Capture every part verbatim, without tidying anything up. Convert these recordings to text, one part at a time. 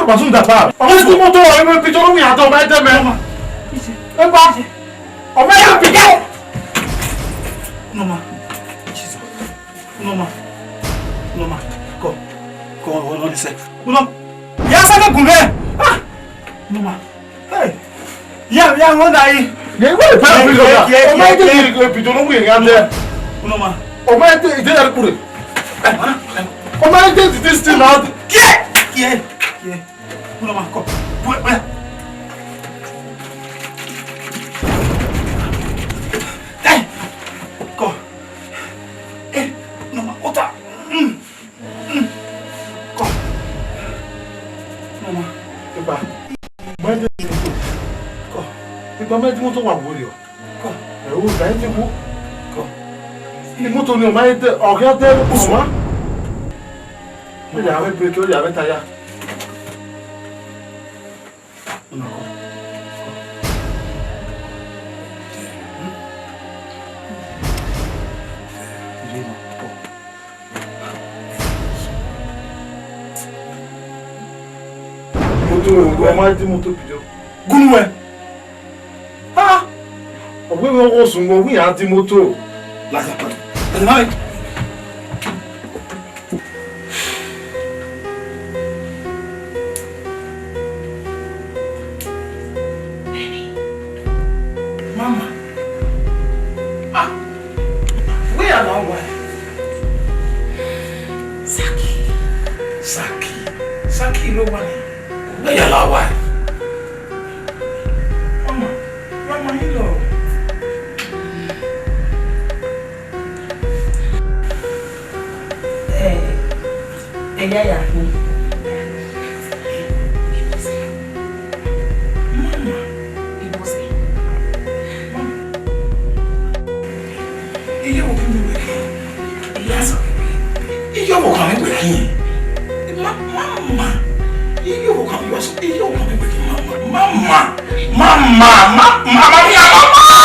Pastor, da pa. Ọmọ ti moto, ọmọ picture ló wí àtọ, ọmọ ẹdẹ mẹ. Ẹ pa. Ọmọ ẹdẹ picture. Noma. Jesus. Noma. Noma. Kọ. Kọ, hold on a sec. Noma. Ya sa ke gun bẹ. Ah. Noma. Hey. Ya, ya, hold on. Ye, where the picture? Ọmọ ẹdẹ picture ló wí àtọ. Noma. Ọmọ ẹdẹ, ìdí ẹ̀rọ kúrè. Ọmọ ẹdẹ, this thing out. Kie. Kie. Kie. Unu ma kọ. Wẹ, wẹ. Ẹ, kọ. Ẹ, unu ma, ọta. Mm, mm. Kọ. Unu ma. Epa. Mẹ de moto. Kọ. Epa, mẹ de moto wa wọrọ. Kọ. Ẹ wo, da ẹ ti kú. Kọ. Imoto ni ọ ma de, ọ gha de usun a. Ọ ya vbe brake, ọ ya vbe taya. Moto, ọ ma di moto pidọ. Gunu wẹ. Ah! Ọ wẹ vbe ọghe osun, ọ wẹ iran di moto. Laza pa. Laza pa. Mama. Ah. Wẹ a ma wa? Saki. Saki. Saki ló wà ní. Wẹ a la wa? Mama, mama, yín lọ. Ẹ, ẹ ya ya kú. Mama. Mama. Iye wo kí mi wẹ̀ kí? Iye wo kí mi wẹ̀ kí? Ma, mama. Iye wo kí mi wẹ̀ kí? Mama. Mama. Mama. Mama. Mama.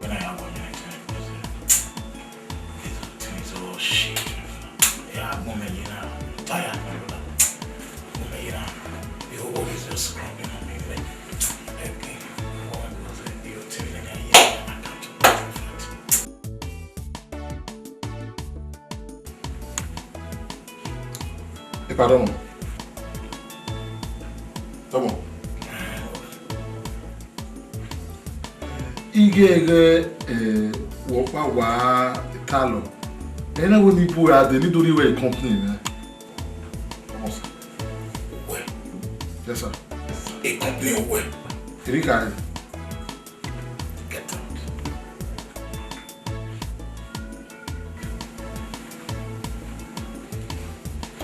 When I have one night, things all shit. Yeah, I'm gonna, you know, tired, my brother. I'm gonna, you know, the whole world is just crumbling on me, like, everything. All I do is, like, you tell me, like, yeah, I can't do that. Ẹ pardon. Come on. Ighẹ ghẹ, eh, wẹ ọkpa wa talọ. Ẹ na wẹ ne I bu ra dee, ne I do rhie ruẹ company mwẹ. Come on, sir. Well. Yes, sir. A company of well. Erika. Get out.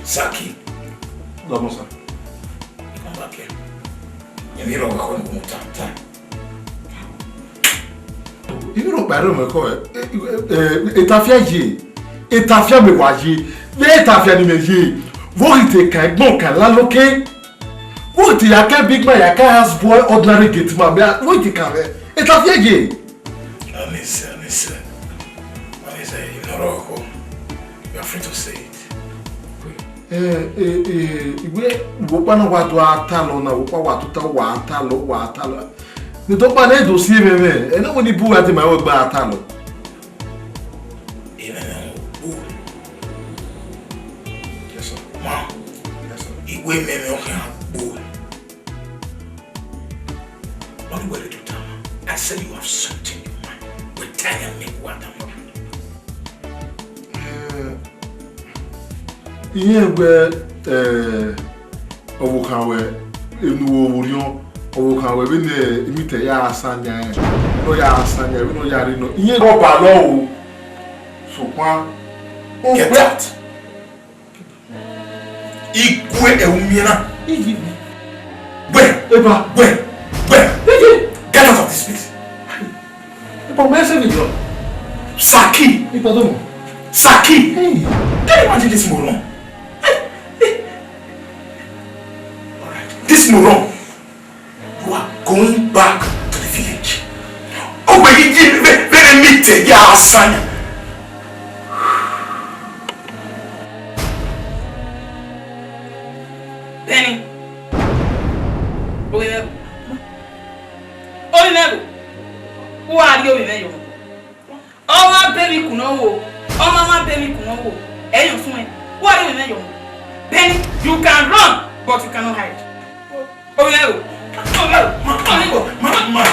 Saki. Come on, sir. Come back here. You need to come tata. Ibi ro kpa ẹre mwẹ kọ, eh, eh, eh, etafia ye, etafia mẹ wa ye, vbe etafia ni mẹ ye, vbe ọ ghi te kan ẹgbọn kan laloke, vbe ọ ghi te ya kan big man, ya kan house boy, ordinary gate man, vbe ọ ghi te kan vbe etafia ye. Honest, honest, honest, you know, you are free to say it. Eh, eh, eh, iwe, wẹ ọkpa na wa do a talọ na, wẹ ọkpa wa tuta, wa talọ, wa talọ. Ne dọkpa na do si emwẹ mwẹ, ẹ na wẹ ne I bu ra dee ma wẹ gba a talọ. Emwẹ mwẹ gbo. Yes, sir. Ma. Yes, sir. Iwe mwẹ mwẹ ọ khian gbo. What do you want to do, Tama? I said you have something in mind. We're tired of me, what am I? Eh, Irẹn wẹ, eh, ọvbokhan wẹ, enu wo vbe orhiọn, ọvbokhan wẹ vbene imita ya sanya ẹn, ne ọ ya sanya ẹn, vbene ọ ya rre nọ. Irẹn ọba lọ o, sokpan, get out! Igue ẹre u miẹn na. Iji. Wẹ. Eba. Wẹ. Wẹ. Iji. Get out of this place. Eba, mẹ sẹ vbe yọ. Saki. Eba, do mọ. Saki. Hey. Can you imagine this moron? Hey, hey. All right. This moron. You are going back to the village. Ogbe yi yi ve ve ne mi te ya asanya. Benny. Owe mẹ. Owe mẹ. Wa ri owe mẹ yo. Ọ ma be emwi kun ne ọ wo, ọ ma ma be emwi kun ne ọ wo, ẹ yọ suẹn, wa rre emwi ne yọ. Benny, you can run, but you cannot hide. Ovbi mwẹ o, ovbi mwẹ o, ovbi mwẹ o.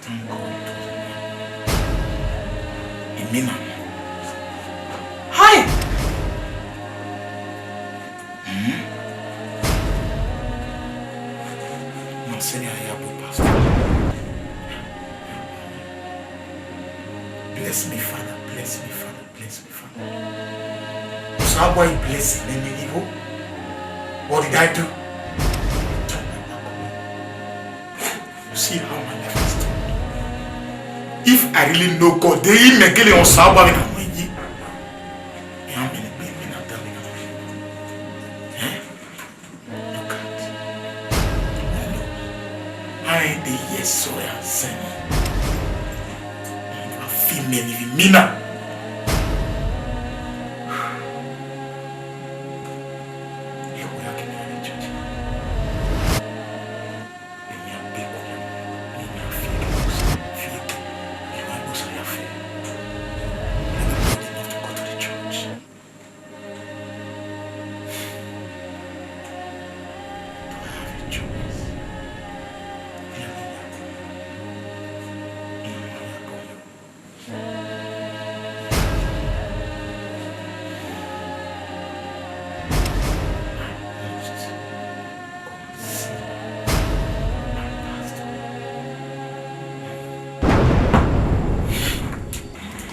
Thank God it was a man. A man. Hi! Hmm? Na sẹ ne a ya bu pastor. Bless me, Father. Bless me, Father. Bless me, Father. Osanobua bless me, name me evil. What did I do? Turn my back on me. You see how my life is turned. If I really know God, they even get on Osanobua me na me. How many baby na tell me? Eh? Look at. I ain't the yes so I send. I feel me living me now. Eho ya ke ne a rre church. Emwi a be ku ya, ne emwi a fi eke, fi eke, emwi a gbe Osa ya fe. Let me go to the church. Do I have a choice?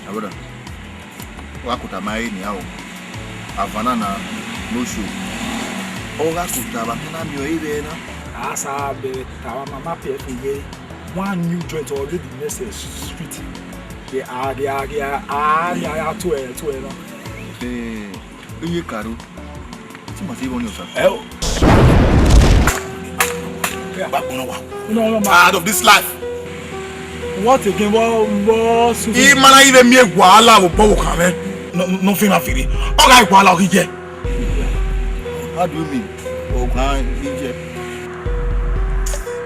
Abrother, wa kota ma ẹre nian o. Avana na no show. Ọ gha kota vbe a na miẹn ọre vbe na. A sa be ta ma ma pie fi ye. One new joint already next street. Ye a ye a ye a ni a ya to ẹ to ẹ na. Eh, iye karo. Ti ma ti vọ ni osa. Ẹ o. Ba kpọnọ wa. No, no, ma. Tired of this life. What again? What, what? I ma na ive miẹn wahala vbe obọ vbe okhan mwẹ. No, no, no, fina firi. Ọ gha wahala ọ ghi ye. How do you mean? Okhan ghi ye.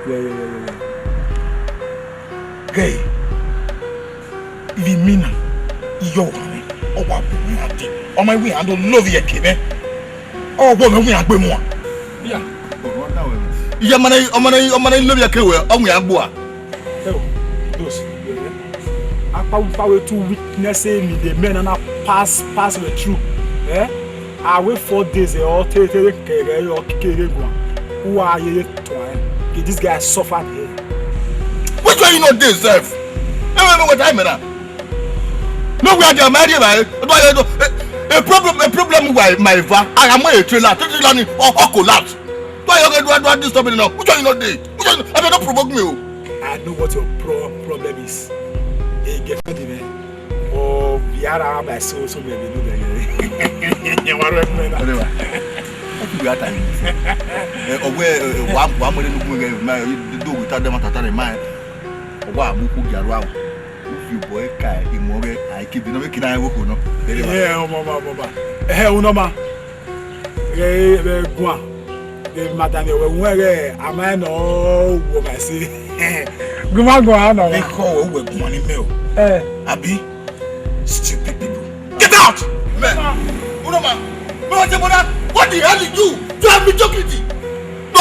Yeah, yeah, yeah, yeah, yeah. Ghe, ivbi mina, iyọ okhan mwẹ, ọ wa bu iran dee. Ọ ma wẹ iran do lovie ẹki mwẹ. Ọ wẹ mẹ wẹ iran gbe muan. Yeah. Iye ọmọ na, ọmọ na, ọmọ na lovie ẹki ruẹ, ọ wẹ iran gbua. Hey, those, akpa ukpa wẹ two weakness me, the men na pass, pass the through. Eh? I wait four days, eh, or three, three, kere, or kere guan. Who are you to, eh? Did this guy suffer here? Which one you know this, sef? No, no, no, what I mean, ah? No, we are there, my dear, my, a problem, a problem with my va. I am a trailer, trailer, ni, or, or collapse. Do I, do I, do I disturb you now? Which one you know this? Which one? I don't provoke me, oh. I know what your pro-, problem is. Hey, girlfriend, man. Oh, we are around by so, so many, no, no, no. You are right, man. Whatever. What do we have time? Eh, oh, well, eh, wa, wa mo le nugun ge, ma, do we ta de ma ta ta de ma. Wa mu ku jaru awo. If you boy kai, imo ge, ai ki bi no me kina wo ko no. Whatever. Yeah, oh, mama, mama. Eh, unoma. Ghe vbe guan, vbe madam, wẹ wẹ ghẹ a ma nọ wo ma ẹse. Gu ma guan nọ. Ẹkhọ wẹ wẹ guan ni mẹ o. Eh. Abi? Stupid people. Get out! Man, unoma, me wa tell brother, what the hell is you? You have mediocrity. No,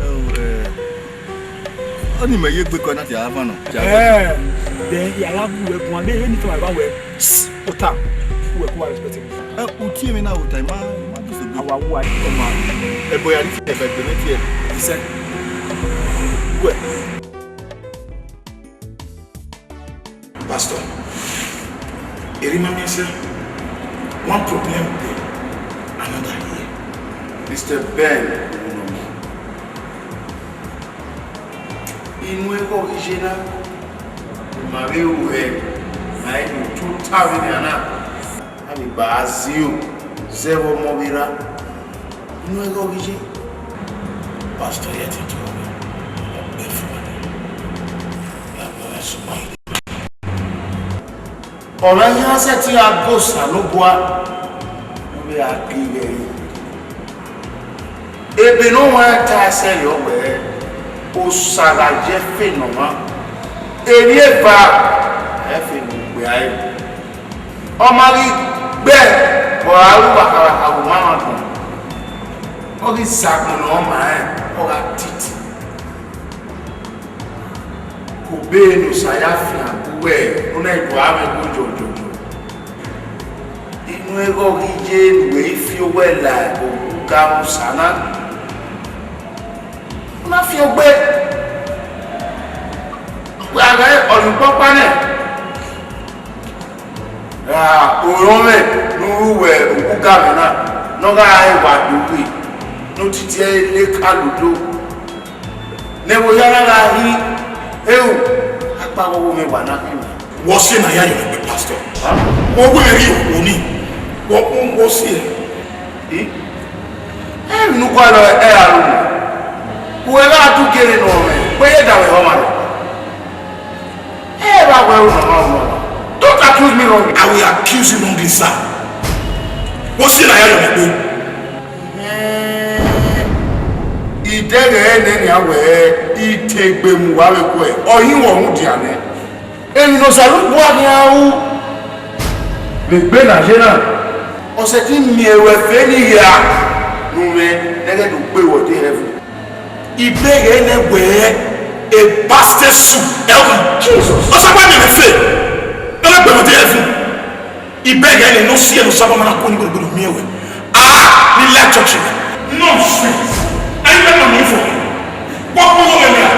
Ẹ, ọni mẹ ye gbe kọ na ti a van nọ. Eh, then ya gha gu wẹ guan, de he ni tama ba wẹ. Ota, wẹ ku wa respect him. Ẹ, u tie mwẹ na ota, ma, ma do so gbe. Awa wu wa. Ọma, ẹ boya ni tie, ẹ gbe mwẹ tie. Isẹ. Wẹ. Pastor, erima mi sẹ, one problem there, another here. Mister Ben, inu ẹghẹ ọ ghi ye na, ma vbe ru ẹe, ma i do tota vbenian na, a vbe gba zio zẹ vbe ọmọ vbe ra. Inu ẹghẹ ọ ghi ye, pastor ye te tọ ọgbe fua, ya bọ ẹsẹ ọmọ yi. Ọmwa hia sẹtin gha ga Osanobua, ọ vbe gha ga ighe ẹre. Ebe ne ọ huẹn ta ẹsẹ rriọ wẹẹ, Osa gha ye ẹfe ne ọmwa, emwi eva, ẹ fe ne ukpia ẹre. Ọ ma ghi gbe ọre a ru vbe akhavakha vbe omamwagbọn, ọ ghi zẹ agbọn ne ọ ma rẹn, ọ gha titi. Obọ ne Osa ya fian bu wẹ, u na i do a mwẹ ẹguọ jọjọjọ. Inu ẹghẹ ọ ghi ye ne uwẹ i fi owẹ la oga Musa na? U na fi ogbe. Wẹ a ghẹ ọyunnuikpọkpa nẹ. Ra orọnmwẹ ne u ru wẹ oga mwẹ na, ne ọ gha re wa do ghe, ne otiti ẹre leka ludo. Ne ẹvbo hia na gha hi, eo, akpa ọghe mwẹ wa na khin. Wọ si na ya yọ gbe pastor. Wọ wẹ ri okhuo ni. Wọ, wọ, wọ si ẹre. Emwi ne u gualọ ẹre aro mu. Uwẹ gha du gere ne ọ mwẹ, wẹ ye da wẹ họmwa rẹ. Ẹ vba wẹ ru nọ ma ru nọ. Don't accuse me wrong. I will accuse you wrongly, sir. Wọ si na ya yọ gbe. Idẹghẹ nẹ nian wẹẹ, I te egbe mu uwa vbe guẹ, ọ hin wọ mudia nẹ. Emwi ne Osanobua khian ru vbe egbe ne a ye na, ọ sẹtin miẹn ruẹ fe ne I hia ne u mwẹ ne ẹghẹ do gbe ruẹ de heaven. Ibẹghẹ nẹ wẹẹ, a bastard shoe, heaven. Jesus. Osanobua miẹn mwẹ fe ne ọ gha gbe ruẹ de heaven. Ibẹghẹ nẹ ne ọ si ẹre ne Osanobua ma na ku ni gbọdọgbọdọ miẹn wẹ. Ah, ni la church. Nonsense. Are you not me for me? What kind of a man?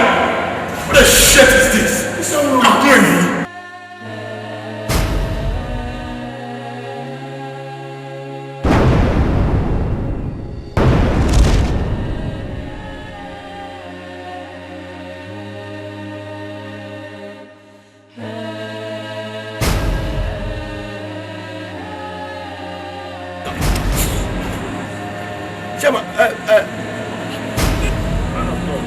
What a shit is this? It's a woman. I'm doing it. Chairman, eh, eh. Man of God.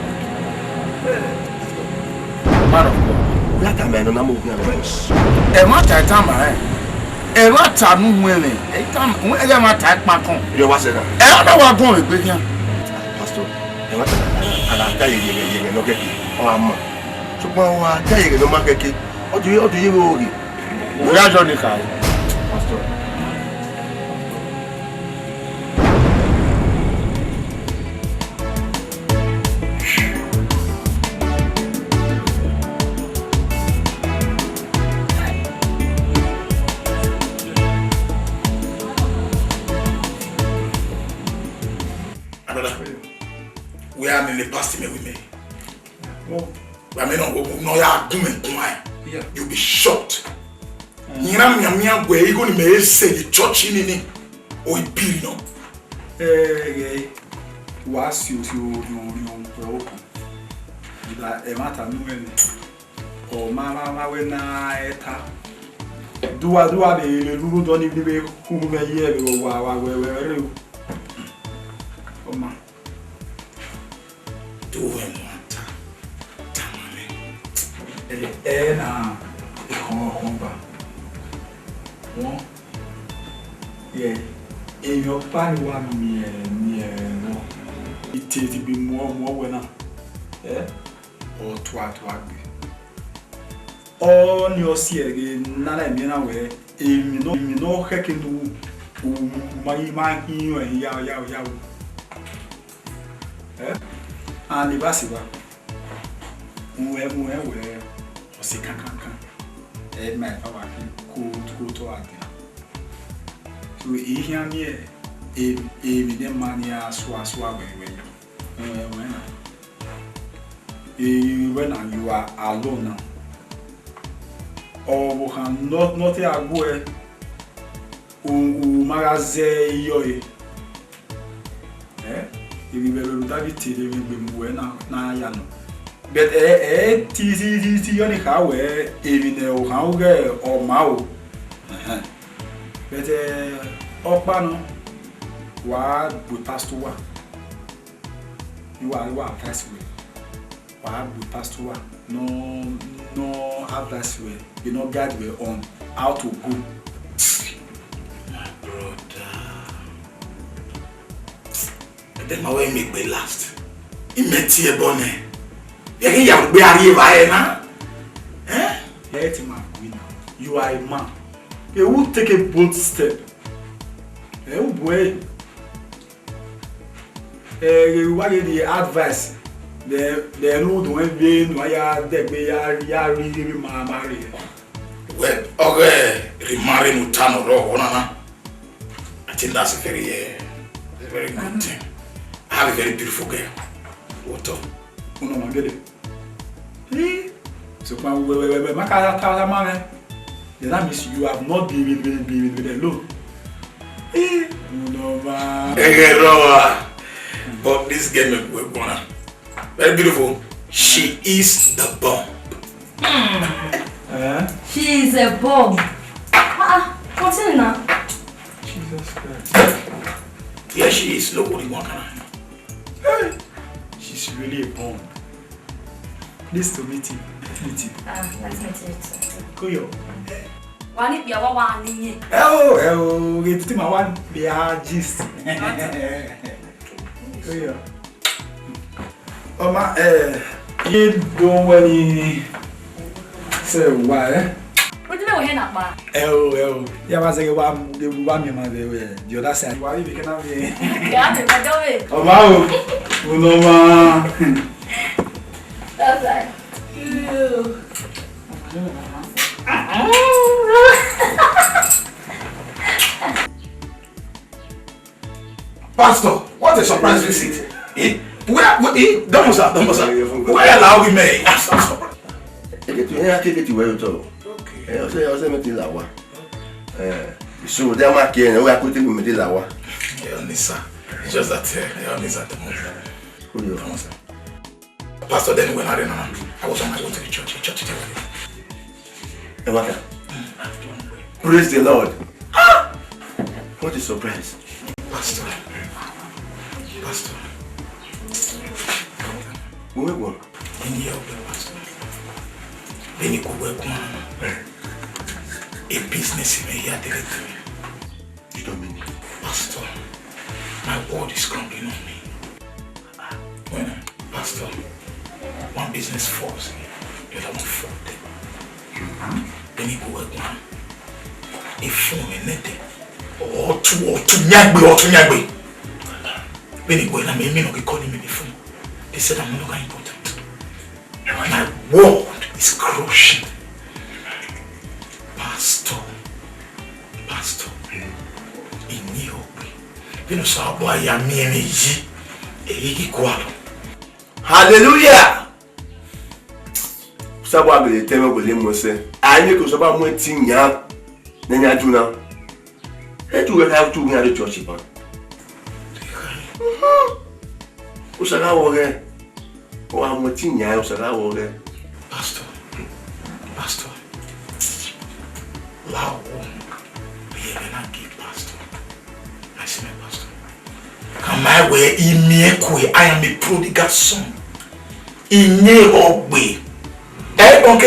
Man of God. Wẹ a tama ẹre nọ na mu ogun ẹre. Ẹmwata tama ẹre. Ẹmwata ne u huẹn mwẹ. Ẹghẹ ẹmwata kpankọn. Yọ wa sẹ na. Ẹ ọ na wa guọnmwẹ egbe khian. Pastor, ẹmwata na, a gha ta ye yẹghẹ yẹghẹ ne ọ kẹke, ọ gha ma. Sokpan ọ gha ta ye yẹghẹ ne ọ ma kẹke, ọ do, ọ do ye vbe oghe. Uya jọ ni kha. Pastor. Another. Wẹ a mẹ ne pastor mẹ wi mẹ. Wẹ a mẹ nọ, nọ ya gun mẹ guan. Yeah. You'll be shocked. Iran mianmian wẹ igho ni mẹ he sẹ ye church nini, o i biri nọ. Ẹghẹ, wa si osi oriọn oriọn vbe ọvbokhan. Da ẹmwata ne u mwẹ nẹ, ọ ma, ma, ma wẹ na ẹta. Duwa, duwa vbe, vbe rhurhu dọ ni vbe, vbe khu mwẹ ye vbe wa, wa wẹ, wẹ, wẹ rre o. Ọ ma. Ẹ na, ekhọnmwọkọnmwa ba wọn ye emwi ọkpa ni wa miẹn miẹn vbọ. Ite ti gbe muọ muọ wẹ na, ẹ, ọ tua tua gbe. Ọni ọ si ẹre nana emiẹn na wẹ emwi nọ, emwi nọ khẹke ne u ma ghi ma hin yọ ẹre yao yao yao. Ẹ, and evba sẹ evba, uwẹ uwẹ wẹ ọ sẹ kankankan, ẹ ma eva wa khin ko ko otọ a dia. So, I khian miẹn emwi ne ma ni a sua sua wẹ wẹ yọ. Uwẹ uwẹ na, I wẹ na, you are alone now. Ọvbokhan nọ nọ te a guẹ, u u ma gha zẹ iyọe. Ẹ, emwi vbe ẹvbo David te rre vbe egbe mu wẹ na na ya nọ. But ẹ ẹ ti ti ti ti yọ ni kha wẹ emwi ne ọ khan ughe ọ ma o. Ẹhẹn. But ẹ, ọkpa nọ, wa gbe pastor uwa, I wa I wa advice wẹ, wa gbe pastor uwa nọ nọ advice wẹ, vbe nọ guide wẹ on how to go. My brother. Ẹdẹ ma wẹ imẹ gbe last. Imẹ tie ẹbọ nẹ. Vbe ghi ya gbe a rrie evba ẹre na? Eh? Let him agree now. You are a man. He will take a bold step. Ẹ u bu ẹre. Ẹ ghe wa ghe the advice. Then then u do vbe nu a ya dẹgbe ya ya rhie rhie ma ma rre. Well, ọghe remarry ne u ta nọ rrọọ ọna na. I think that's a very, uh, a very good thing. I have a very beautiful girl. What up? Unu ma gele. Eh, so pa we we we we ma ka ta ta ma me. Then that means you have not been with been been with alone. Eh, unu ma. Ẹ ghẹ rrọọ, but this girl me we gonna. Very beautiful. She is the bomb. Eh? She is a bomb. Ah, ah, continue now. Jesus Christ. Here she is. Look what you want. Hey! She's really a bomb. Pleased to meet you. Meet you. Ah, nice meeting you too. Kuyo. Wa ni bia wa wa ni yin. Ẹ o, ẹ o, ghe titi ma wa bia gist. Kuyo. Ọ ma, eh, ye do wẹ ni sẹ wa, eh? Wetin dey we hear na kpa? Ẹ o, ẹ o. Ya wa zẹgẹ wa, wa mi ma vbe, eh, the other side. Wa ri vbe kẹ na vbe. Ya te kọjọ vbe. Ọ ma o. Unu ma. That's right. Pastor, what a surprise visit. Eh? Where, where, eh? Don't sir, don't sir. Where allow we may? I'm so surprised. Eke tu, eh, eke tu, where you talk? Okay. Eh, ọsẹ, ọsẹ mi ti la wa. Eh, so, they are my care, we are quitting me, they la wa. Yeah, only sir. It's just that, uh, they are only at the moment. Who do you Don't sir. Pastor, then when I ran around, I was on my way to the church. The church today. Ẹ wá kà. Praise the Lord. Ah! What a surprise. Pastor. Pastor. Where were? In the open, Pastor. Then you could work one. A business in a year, director. You don't mean it. Pastor, my word is crumbling on me. When, Pastor, one business falls, the other one falls. Then he go work one. He phone me nothing. Or two, or two, nyagbe, or two, nyagbe. When he go, I mean, me no be calling me the phone. They said I'm no longer important. My world is crushing. Pastor, Pastor, ini ogbe. Vbene Osanobua ya miẹn mwẹ yi, ẹ i ghi gualọ. Hallelujah! Osanobua gele te mwẹ wele mu ẹsẹ. A i miẹn ke Osanobua mu ẹtin yan ne yan ju na. Etu wẹ kha tu yan re church ban. Osanobua wọ ghẹ. Ọ wa mu ẹtin yan, Osanobua wọ ghẹ. Pastor, Pastor, la wo, ye na give Pastor. I say, my Pastor, come my way, in me, I am a prodigal son. In ye ogbe. Ẹ kpọnke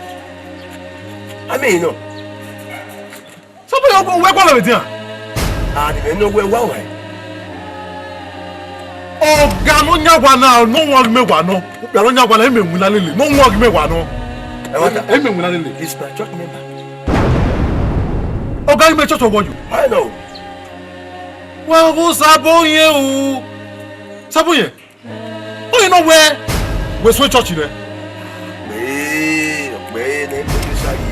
A miẹn nọ. Sọbọ ya wẹ gualọ vbe dian. A ni mwẹ ne ọ wẹ wa wa. Ọga ne ọ yan wa na, ne ọ wan ghi mẹ wa nọ. Ọga ne ọ yan wa na, imẹ winna lele. Ne ọ wan ghi mẹ wa nọ. Ẹ wa ta. Imẹ winna lele. He's my church member. Ọga ghi mẹ church ọwọ yo. I know. Wa wo Saboyẹn o. Saboyẹn. Ọ ghi nọ wẹ, wẹ suẹn church nẹ. Ọkpẹre, ọkpẹre ne Ebresa yi,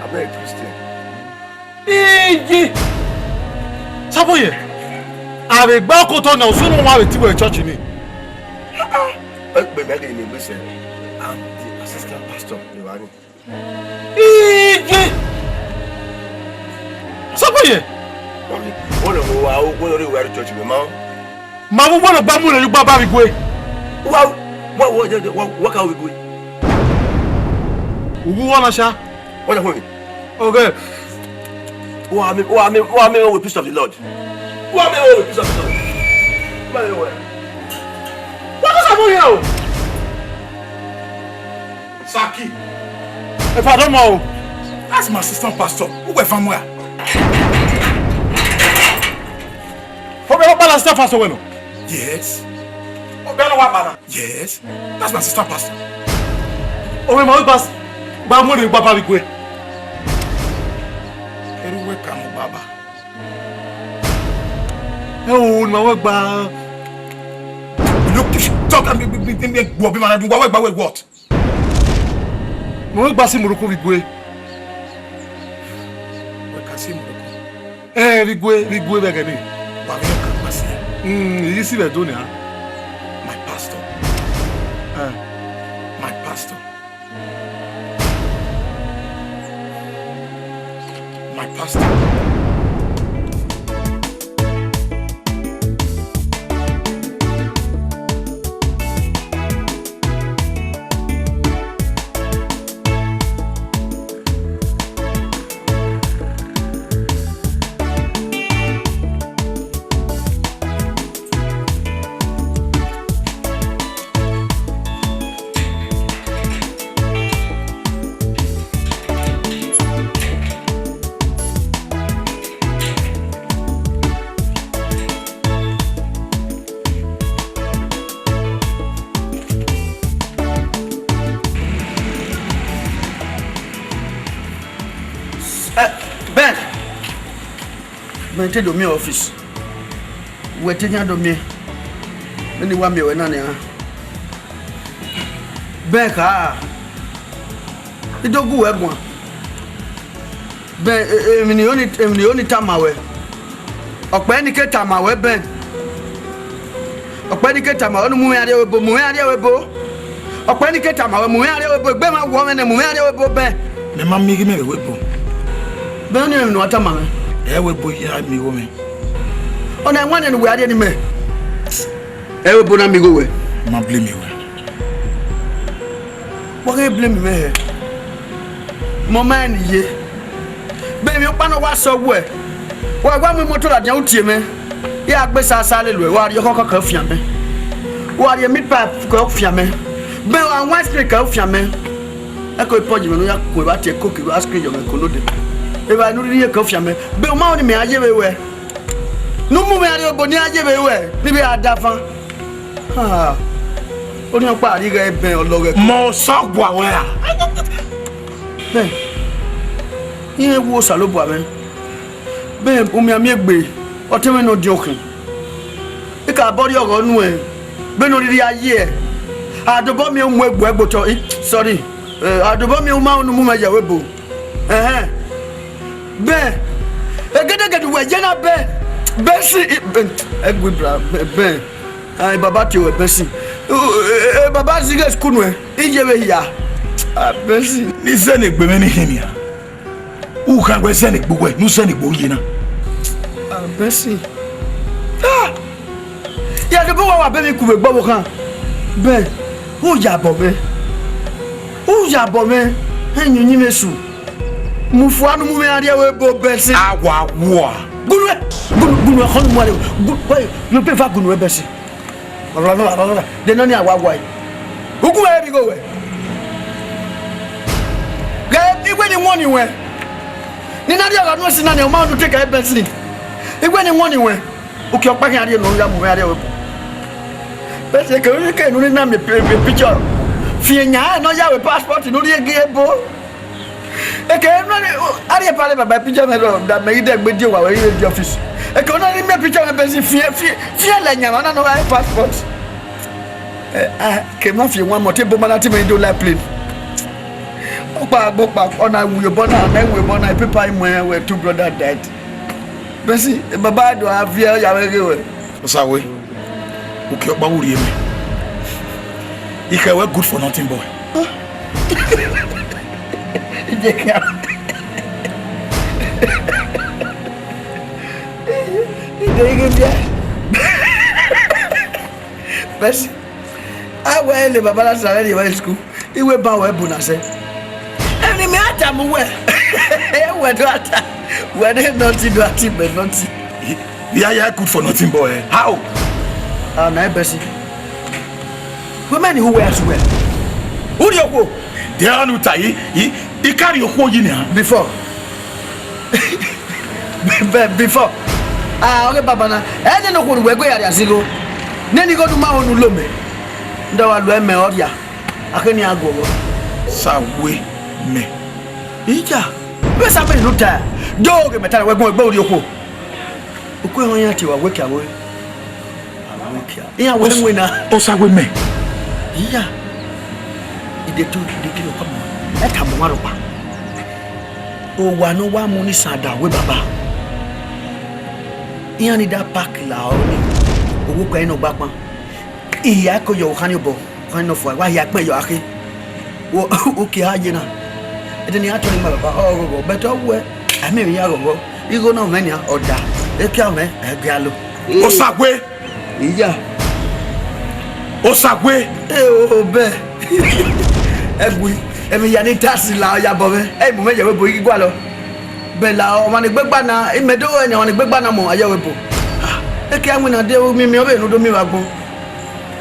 I'm not a Christian. Iye! Saboyẹn, a vbe gba okotọ na, usun ne uwa vbe te wẹ church ni. Ọ kpe mẹ ghe ne Ebresa, I'm the assistant pastor ne evba ni. Iye! Saboyẹn! Wọ́n lè mú wa, wọ́n lè rí ìwé àrùn church mi mọ́. Ma vbe uwẹ ne ọ gba mu rẹn ye ugba ba vbe igue. Wa, wa, wa, wa, wa ka vbe igue. Uwu wa na sha. Wọ́n lè fún mi. Okay. Wa mi, wa mi, wa mi with peace of the Lord. Wa mi with peace of the Lord. Wa mi with. Wa ka Saboyẹn o. Saki. Efa dọmọ o. That's my assistant pastor. Who were from where? Obẹ wa kpala assistant pastor wẹ nọ? Yes. Obẹ wa kpala? Yes. That's my assistant pastor. Obẹ ma gba gba mu ne baba vbe igue. Eru wẹ ka mu baba. Ẹ o, ne ma wẹ gba. You look, talk and be, be, be, be, be, be, be, be, what? Mẹ ọ gba si Morocco vbe igue. Wẹ ka si Morocco? Ẹ, vbe igue, vbe igue vbe ẹghẹ nii. Wa vbe ka gba si? Mm, I ghi si vbe Ẹdo nia. My pastor. Eh. My pastor. My pastor. Eh, Ben, Ben, te do miẹn office. Wẹ te yan do miẹn. Vbene I wa miẹn ruẹ na nian. Ben kha, I do gu wẹ guan. Ben, e- e- emwi ne I ho ni, emwi ne I ho ni tama ruẹ. Ọkpẹ ni ke tama ruẹ, Ben. Ọkpẹ ni ke tama ruẹ, ne u mu mwẹ arriẹ ebo, mu mwẹ arriẹ ebo. Ọkpẹ ni ke tama ruẹ, mu mwẹ arriẹ ebo, egbe ma wọ mwẹ nẹ, mu mwẹ arriẹ ebo, Ben. Mẹ ma miẹn ighe mẹ vbe ebo. Ben, ọnii emwi ne uwa tama mwẹ. Ẹ ebo ya miẹn igho mwẹ. Ọna ẹwaẹn ne uwẹ a rhie ne imẹ. Ẹ i re ebo na miẹn igho wẹ. Ma blame wẹ. Wa ghe blame mwẹ hẹ? Mẹ ọ ma rẹn ne I ye. Bẹghe emwi ọkpa ne ọ wa sẹ wẹ, wa wa mu imoto ladian u tie mwẹ. I gha gbe sasa lele uẹ, wa rhie ọkhọkhọ kẹ fian mẹ. Wa rhie meat pie kẹ fian mẹ. Bẹghe wa wan ice cream kẹ fian mẹ. Ẹko ipọyi mwẹ ne u ya ku evba tie coke vbe ice cream yọ mwẹ ko node. Evba ne u rhirhi ye ke ọfian mẹ, be u ma rẹn ne mẹ a ye vbe ruẹ. Ne u mu mwẹ rrie obo ne a ye vbe ruẹ, ne I vbe a da fan. Ha, orhiọnkpa a rhie ighẹ bẹn ọlọghẹ. Mẹ Osaguẹ wẹ ra? Bẹn, irẹn wu Osanobua mwẹ. Bẹn, umianmian egbe, ọtẹn mwẹ ne ọdiọn khin. I ka bọ rrie ọghọ nuẹn, bẹn ne ọ rhirhi a ye. A dobọ miẹn u mu egbe ẹgbotọ, i, sorry, eh, a dobọ miẹn u ma unu mu mwẹ ye ẹvbo ebo. Ẹhẹn. Bẹn, egedegede uwẹ ye na bẹn, bẹn si, i, bẹn, ẹgui bra, bẹn, bẹn. Ai, baba tie ruẹ bẹn si. U, e, e, baba zighe school nuẹn, I ye vbe hia. A, bẹn si. Ne I zẹ ne egbe mwẹ ni khin nia. U khan wẹ zẹ ne egbe uwẹ, ne u zẹ ne egbe uye na. A, bẹn si. Ah! Ya dobọ wa wa bẹn vbe ikuvbe egbe ọvbokhan. Bẹn, u ya bọ mwẹ. U ya bọ mwẹ, ẹn, yin uyinmwẹ esu. Mu fua ne u mu mwẹ rrie ẹvbo ebo bẹn si. A wa wua. Gunu ẹ, gunu, gunu ẹ, khọn ne u mu rrie, gu-, wẹ, yo be va gunu ẹ bẹn si. Rọrọ, rọrọ, rọrọ, de nọ ni a wa wua. Ugu ẹ vbe igho wẹ. Ghẹ, iwẹ ni wọnni wẹ. Ne I na rrie ọghe unu ẹse na ni, ọ ma unu te ka bẹn si. Iwẹ ni wọnni wẹ. Uki ọkpa khian rrie ne u ya mu mwẹ rrie ẹvbo ebo. Bẹn si, ke u ke ne u na miẹn pi-, pi-, picture. Fian yan ne ọ ya wẹ passport ne u rhie gie ebo. Eke nọ ni, a rhie pale baba picture mwẹ rọ, da mẹ ghi dẹ gbe die owa wẹ ghi vbe die office. Eke nọ ni miẹn picture mwẹ bẹn si fian, fian, fian lẹ yan na nọ gha passport. Eh, ah, ke ma fi wan mọ te bo ma na te mẹ do la plane. Ọkpa gbe ọkpa, ọ na wu obọ na, na wu obọ na, paper mu ẹn wẹ two brother died. Bẹn si, baba do a viẹ, ọ ya vbe ghe wẹ. Osawe, uki ọkpa vbe u rhie mẹ. I khẹ wẹ good for nothing boy. Ije khian. Ije ighe dia. Bẹn si, a wẹ le baba na sa vbe rrie vbe school. Iwe ba wẹ bu na sẹ. Emwi ne imẹ a tama uwẹ, wẹ do a ta, wẹ ne nothing do a ta imẹ nothing. Yeah, yeah, good for nothing boy. How? Ah, na bẹn si. Wẹ mẹ ni hu wẹ a su wẹ. U rhie okhuo. Deghẹ ọnii u ta yi, I, I ka rhie okhuo yi nian. Before. Be-, before. Ah, ọghe baba na. Ẹ nene okhuo ne uwẹ gue ya rhia zẹ igho. Nene igho ne u ma ho ne u lo mẹ. Nda wa lo ẹmẹ ọ rhia. A khe ne iran guọghọ. Sawe mẹ. Iya, vbe Samuel ne u ta, do ghe mẹ ta wẹ gbẹn egbe urhi okhuo. Okhuo ẹmwẹ iran tie wa wẹ kia vbe. Iran wẹ ẹmwẹ na. Osawe mẹ. Iya. Ideto, ideto, come on. Ẹ ta mu wa rhọkpa. Owa ne ọ wa mu ni san da wẹ baba. Iran ni da park la ọre ni. Owo kua ẹre ne ọ gba kpan. Iya ko yọ okhan ni obọ, okhan ni nọ fua, wa hia kpẹn yọ akhe. Wo, u ke ha ye na. Ẹdẹ ne iran tọrọ ima baba, ọ ghọghọ, but ọ wẹ, a miẹn emwi iran ghọghọ. Igho na mwẹ nian, ọ da. Ekia mwẹ, ẹ gie a lo. Osawe. Iya. Osawe. E o, o bẹ. Ẹgui, emwi ya ni taxi la ọ ya bọ mwẹ. Ẹ i mu mwẹ yẹ vbe ebo ighi gualọ. Bẹn la ọmwa ne egbe gba na, imẹ do ẹn ọmwa ne egbe gba na mọ ayọ vbe ebo. Ekia winna de, u miẹn miẹn ọvbehe ne u do miẹn vbe agbọn.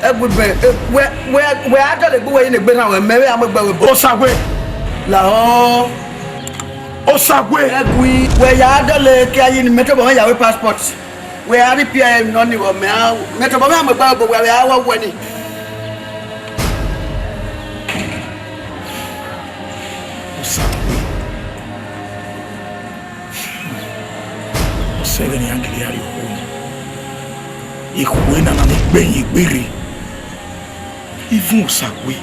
Ẹgui bẹn, e, wẹ, wẹ, wẹ a dọlegbe uwẹ yi ne egbe rhan wẹ, mẹ vbe a mu egbe vbe ebo. Osawe. Lahọ. Osawe. Ẹgui, wẹ ya dọle ekia yi ne mẹ tobọ mwẹ ya wẹ passport. Wẹ a rhie ipia ẹre nọ ni vbọ mẹ a, mẹ tobọ mwẹ a mu egbe vbe ebo wẹ a vbe a wa wẹ ni. Osawe. Ọ sẹ vbene iran gele gha rrie okhuo. Ekhue na na ni gbe ẹyin egbe rre. Ivun Osawe.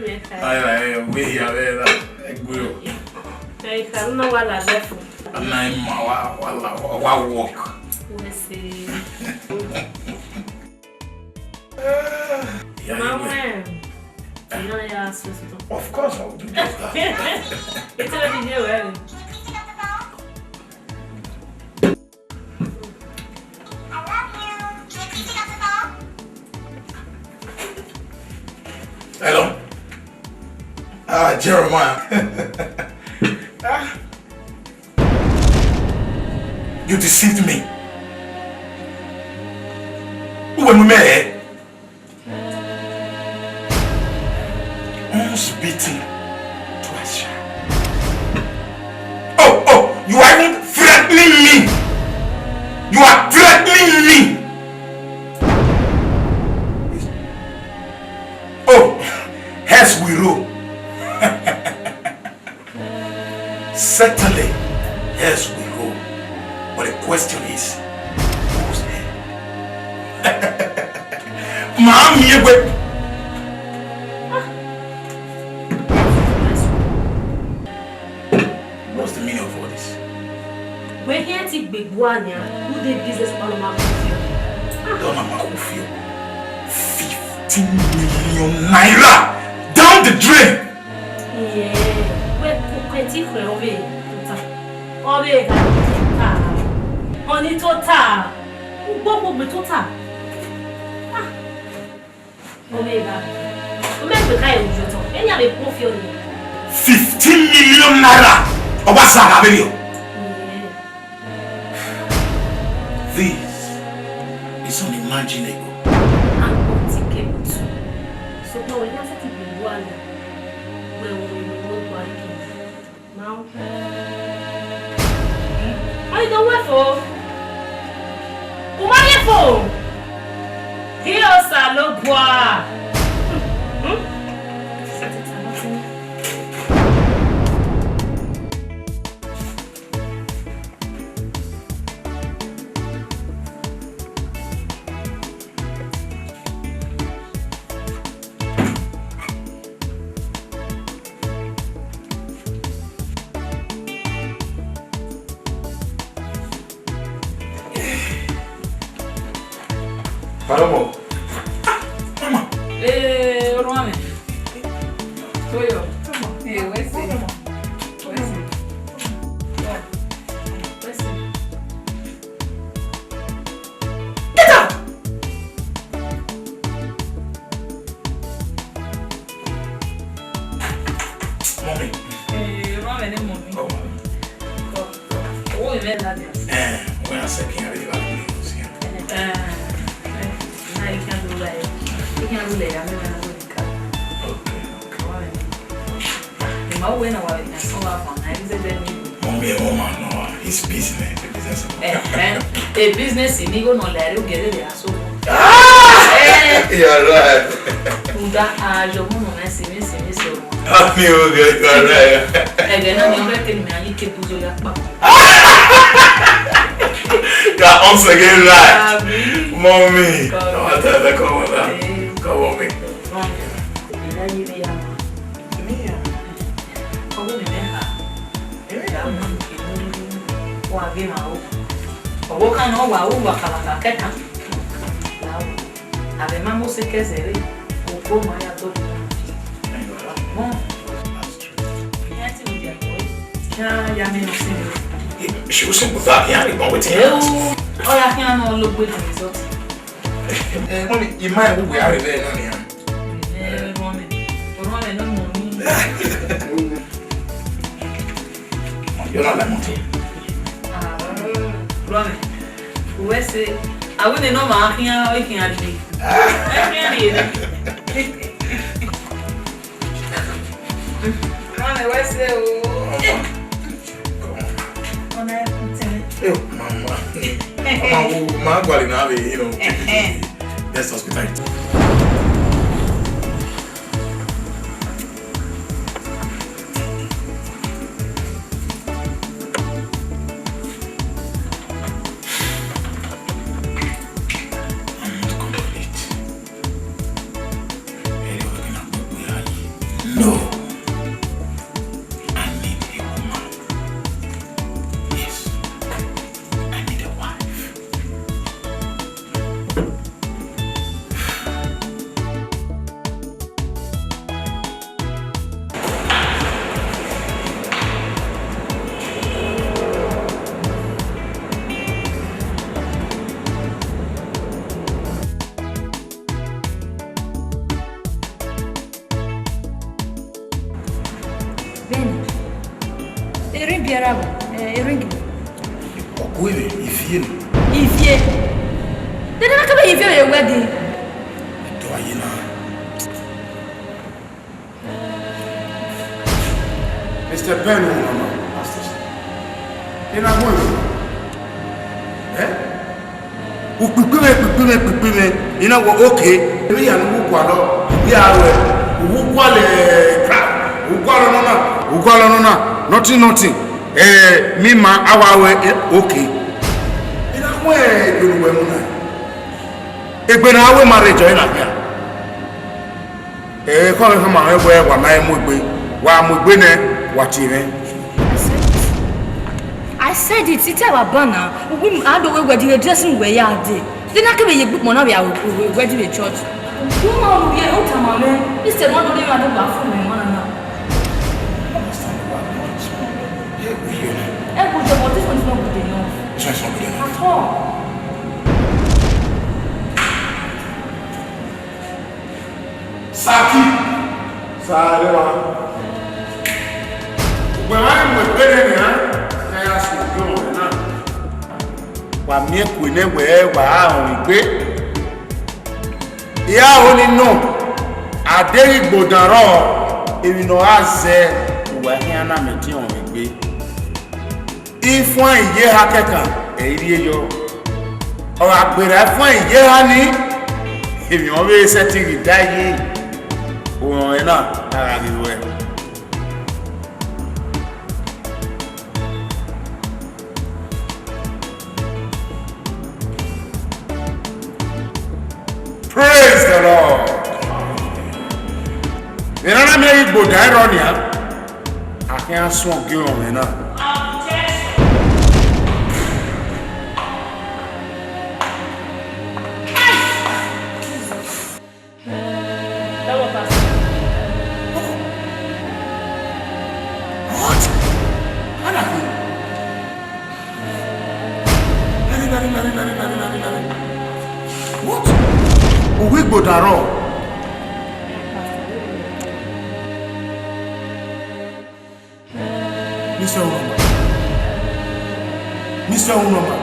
Ai, ai, we ya ve la, egbe o. Ai, ka na wa la left. Ana ima wa, wa la, wa work. We see. Yeah, Mama, anyway. You know, yeah, so, so. Of course, I will do just that. It's a video, eh? Hello? Ah, Jeremiah. Ah. You deceived me. Uwe mu mẹ hẹ. Once bitten, twice shy. Oh, oh, you are even threatening me. You are threatening me. Oh, hence we roll. Certainly, hence we roll. But the question is, whose head? Mami, egbe. What's the meaning of all this? Wẹ hiẹn ti gbegbu ania, who dey business man ma kufio? Don ma kufio. Fifteen million naira down the drain. Yeah, wẹ kẹti khẹ ọvbe tota. Ọvbe gha tota. Ọni tota. Ugbogbo gbe tota. Ah. Ọvbe gha. Omẹ gbe ka ye ujo tọ. Eni a vbe kufio ni. Fifteen million naira. Ọ wa sa gha vberriọ. Yeah. This is unimaginable. Unthinkable too. So, no, we just have to be one. Wẹ wo, wẹ wo, wẹ wo, wẹ wo. Now. Why you don't wait for? Who are you for? He also look boy. Hmm? Pardon, mom. Ah, mama. Eh, orhuan mwẹ. Toyo. Eh, wẹ sẹ. Wẹ sẹ. Wẹ sẹ. Get out! Mommy. Eh, orhuan mwẹ ne mommy. Oh, mommy. Owẹ mwẹ la dia. Eh, wẹ a sẹ khian vbe evba ni si. Eh, eh, na i khian do la e. I khian do la e, a mẹ na do ka. Okay, okay. Orhuan mwẹ. Ima wẹ na wa vbe khian sẹ ọmwa fan na, e zẹdẹ ni. Mommy, ẹ mọ ma nọ, his business, the business. Eh, eh, a business ni igho nọ la ẹre ugẹrẹ rẹ aso. Ah! Eh. You're right. Uda a yọ mu nọ na sẹ mi, sẹ mi, sẹ mi. Ah, mi o, you're right. Ẹghẹ na ni ọrẹ ke ni a yi ke buzo ya pa. You are once again right. Abi. Mommy. Come on. Come on, come on, mommy. Eh. Come on, mommy. Mommy. Ina yi mi ya ma. Mi ya. Ọwọ mi mẹ ha. Ẹ ya mọ ke wa ghe ma o. Ọwọ kan nọ wa u wa kala ka kẹkan. La o. Avbe ma mo se kẹzẹ re. Okhuo ma ya do. Mọ. That's true. Iran ti mu dia ko. Ya ya mi no se. She was simple that. Yeah, we go with him. Ọ ya khian nọ lo gbe the result. Eh, mami, ima ẹvbo uwẹ a rre vbe na nian. Eh, orhuan mwẹ. Orhuan mwẹ ne ọ mọ ni. Yọ na la mọto. Ah, orhuan mwẹ. Uwẹ sẹ, a wẹ ne nọ ma khian, ọ khian rrie. Ẹ khian rrie. Orhuan mwẹ, uwẹ sẹ o. Ọna ẹkun tẹn. Eh, mama. Mama, wo, ma gualọ na vbe, you know, take it easy. Let's hospital. I'm not complete. Ẹre ọvbokhan na gbogbo ya yi. No. I need a woman. Yes. I need a wife. Vbene, eringi ẹre vbo, eh, eringi. Ọ gu ẹre, ivie nọ. Ivie? De ne a kebe ye ivie vbe wedding? Ẹdẹ ọre a ye na. Mister Ben, no, no, no. Ena gun ẹre. Eh? Ukpikpimwẹ, ukpikpimwẹ, ukpikpimwẹ. Ena wọ, okay. Emwi hia ne u gualọ, I ghi a ruẹ, u gualọ, eh, crap, u gualọ nọ na, u gualọ nọ na, nothing, nothing. Eh, me ma, a wa ruẹ, eh, okay. Ena gun ẹre, egbe ne uwẹ mu na. Egbe ne a wẹ marriage ọre na khian. Eh, ekhọe mwẹ khama mwẹ wẹẹ wa ma mu egbe, wa mu egbe nẹ, wa tie mwẹ. I said it. I said it, I tell Baba na, we, I don't wear wedding dress in where you are there. Then I can be a good man, I will wear the church. You know, we are out of my man. Mister Mondo, they are the bathroom, man. Eh, good job, but this one is not good enough. This one is not good enough. At all. Saki. Sa, ẹre wa. Ugbẹn wa mu egbe nẹ nian, ne a ya sunu gie ọmwẹ na. Wa miẹn kue nẹ wẹẹ wa ra rọnmwẹ egbe. I ra ho ni nọ, a deghẹ igbodan rrọọ, emwi ne ọ gha zẹ, uwa khian na mẹ tie rọnmwẹ egbe. Ifuẹn iyeha kẹkan, ẹ i rhie yọ. Ọ gha gberra ifuẹn iyeha ni, emwi ọvbehe sẹtin ghi da ye, orọnrẹn na, a gha ghi ruẹ. Praise the Lord. Vbe ne a na miẹn igbodan ẹre nian, a khian suẹn ogie ọmwẹ na. What? Anaki? Nani, nani, nani, nani, nani, nani, nani. What? Uwu igbodan rrọọ. Mister Unoma. Mister Unoma.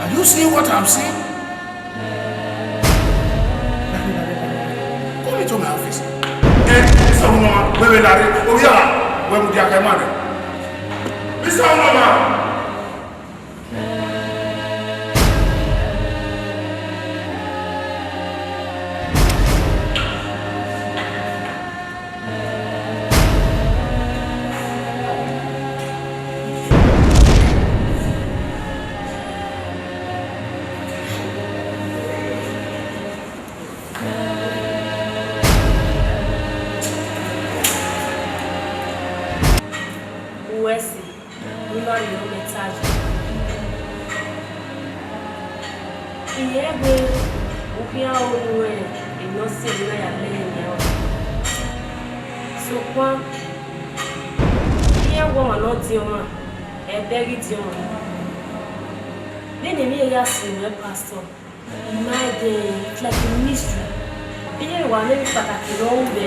Are you seeing what I'm seeing? Come into my office. Eh, Mister Unoma, wẹ vbe la rre, ovbi a, wẹ mudia ke ma rre. Mister Unoma. Uwẹ si. Ne u na rhie ọmọ ẹta yi. I rẹn wẹẹ u khian ru ne emwi ne ọ sẹ emwi na ya lẹ ẹre nian ọre. Sokpan, iran wẹ ọmwa ne ọ diọn ọmwa, ẹdẹ ghi diọn ọmwa. Vbene emwi ya sunu ẹn, Pastor, I ma rẹn dee, it's like a mystery. Iran wa mwẹ emwi kpataki ne ọ ru vbe